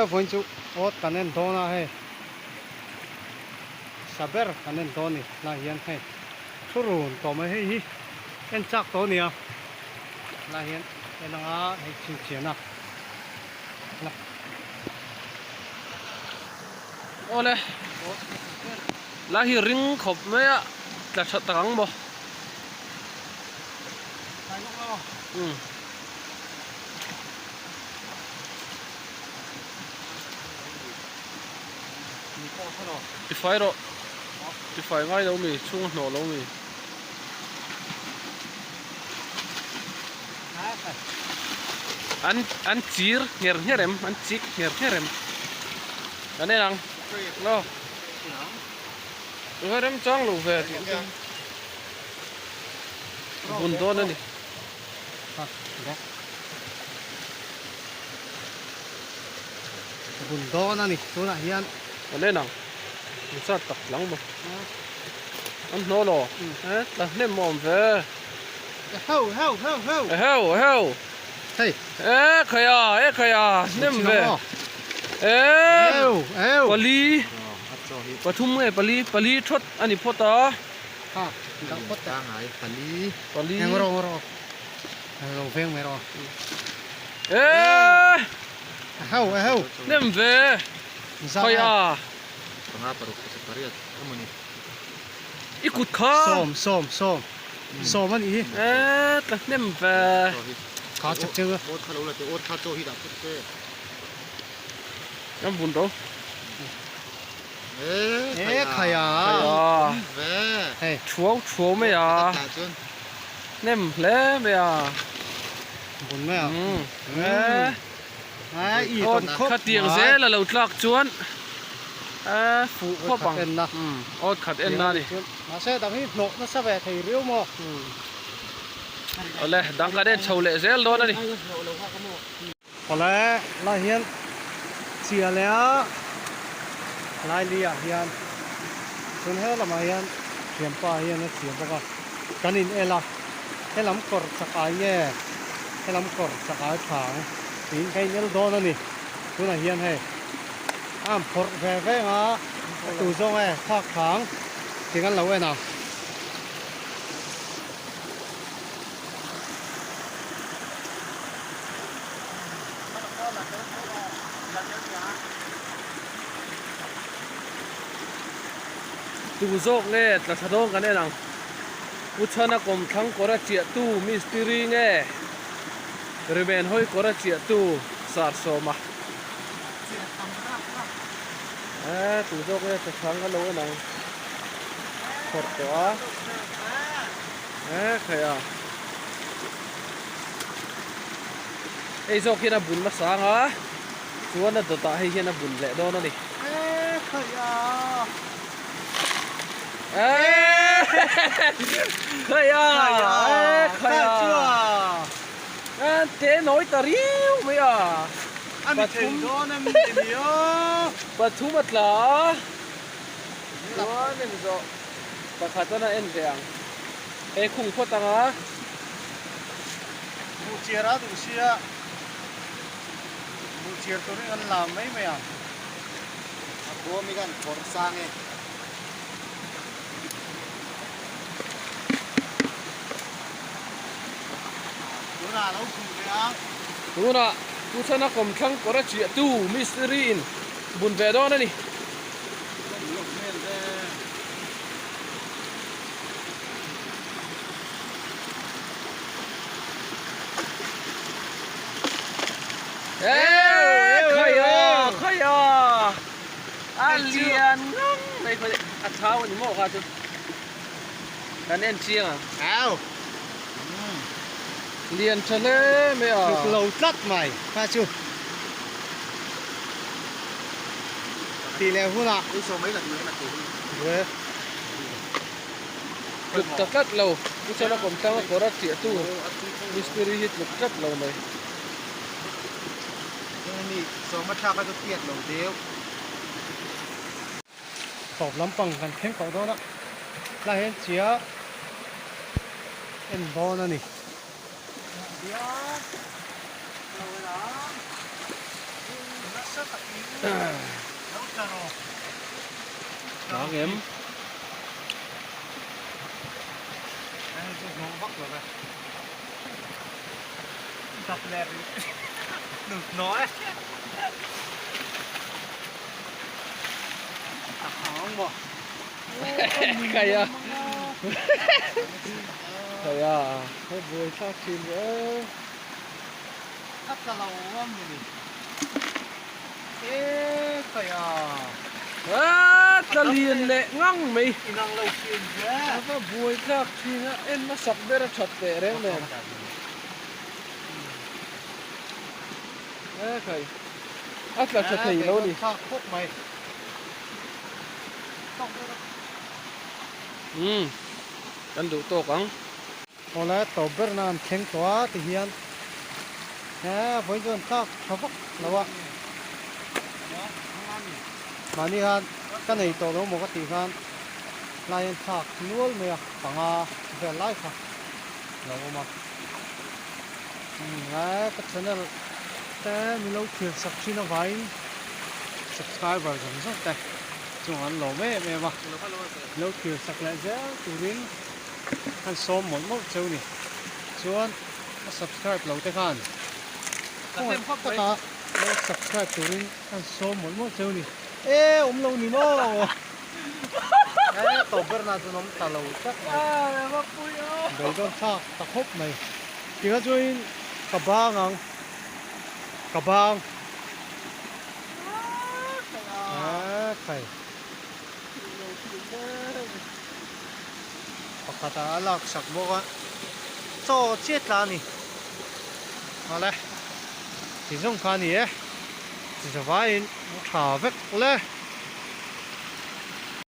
vawiin chu awt kan en dawn a hei sa ber kan en dawn a ni lai hian hei thu run tawh mai hei hi en chak tawh a ni a lai hian en anga hei chhinchhiahna la. Awle lai hi ring khawp mai a tla tha tak ang maw. Umm. Tifai rawh tifai ngai lo mi chhung a hnawh lo mi. An an chir ngher ngher em an chik ngher ngher em kan en ang aw tunge remchang lo ve tih chu bun dawn a ni. Bun dawn a ni tunah hian kan en ang in chat tak tlang maw an hnawh lo e tla hnem awm ve. Eheu eheu eheu eheu. Eheu eheu. Hei. E khaia e khaia hnem ve. E eheu eheu. Pali pathum nge pali pali thawt a ni phawt a. Ha dah phawt ta. Pali. Pali. Eng rawh rawh. Lo veng mai rawh. E. Eheu eheu. Hnem ve. Khaia. Panga paruk pasarih pariat emawni. I kut kha. Sawm sawm sawm. Sawm a nih hi. E tla hnem ve. Kha chak cheu a. Awt kha lo la teh awt kha chaw hi dah phawt che. Kan bun ro. E khaia. Khaia. Ve. Hei. Thuau thuau mai a. Hnem hle mai a. Bun mai a. E. Ai i Awt tawm khawp kha tiang mai. zel a lo tlak chuan a fuh Awt khawp khat ang. en na. Awt khat en na a ni. Mahse dang hi hnawh nasa ve thei riau maw. Awle dang kan en chho leh zel dawn a ni. Awle lai hian chia leh a laili ah hian chun he lamah hian thianpa hian a chia bawk a kan in el a helam kawr chak ai nge helam kawr chak ai tha ang tiin ka in el dawn a ni tunah hian hei a an phawrh ve veng a a tu zawng e thlak thang tih kan lo en ang. Tu zawk nge tla tha dawn kan en ang. Pu Chhana kawmthlang kawr a chiahtu mistiri nge Rimen hawi kawr a chiahtu sar sawma. E tu zawk nge tla thang ka lo en ang. Phawrh tawh a. E khai a. Hei zawk hian a bun hmasa ang a, chuan a dawtah hei hian a bun leh dawn a ni. E khai a. Pathum a tla a, chuan en zawh pakhat a en ve ang. Hei khung phawt ang a. Buhchiar a duh sia, buhchiar turin an lam mai mai ang. A bawm hi khan phawrh sang e. Tunah lo khum ve a. Tunah Pu Chhana kawmthlang kawr a chiahtu mistiri in bun ve dawn a ni. Eee khaia khaia a lian ngang mai khaw a chau a ni maw kha chu kan en chiang ang. Au lian tha hle mai a. Tluk lo tlat mai kha chu tih leh hunah. Tluk ta tlat lo Pu Chhana kawmthlang a kawr a chiahtu mistiri hi tluk tlat lo mai. Engemaw sawma thlak a chu piat lo deuh. Tawp lampang kan thleng tawh dawn a, tlai hian chia en dawn a ni. Tlang em? Kaya. Kaya. Hei buai thlak thin ve e. A tla lo a mawni. E kaya. A tla lian leh ngang mai. Inang lo thin ve. A va buai thlak thin a en hmasak ber a that teh reng nen. E khai. A tla tha thei lo ni. Thlak khawp mai. Umm kan duh tawk ang. Awle tawp ber na an thleng tawh a ti hian he vawiin chuan tlak tha vak lo a mahni khan ka nei tawh lo maw ka tih khan lai an thlak nual mai a panga vel lai kha lo awm a umm ka channel te min lo thlir sak thin avangin subscriber zawng zawng te chung an lawm em em a lo thlir sak leh zel turin. an sawm mawlh mawlh cheu ni chuan a subscribe lo te khan khawngaih taka lo subscribe turin an sawm mawlh mawlh cheu ni e awm lo ni maw e tawp ber na chuan awm ta lo tlat mai beidawn thlak ta khawp mai tikha chuanin ka bang ang ka bang e khai. Pakhat ah a lak sak bawk a chaw chiah tla a ni awle ti zawng kha a ni e ti zavaiin a tha vek le.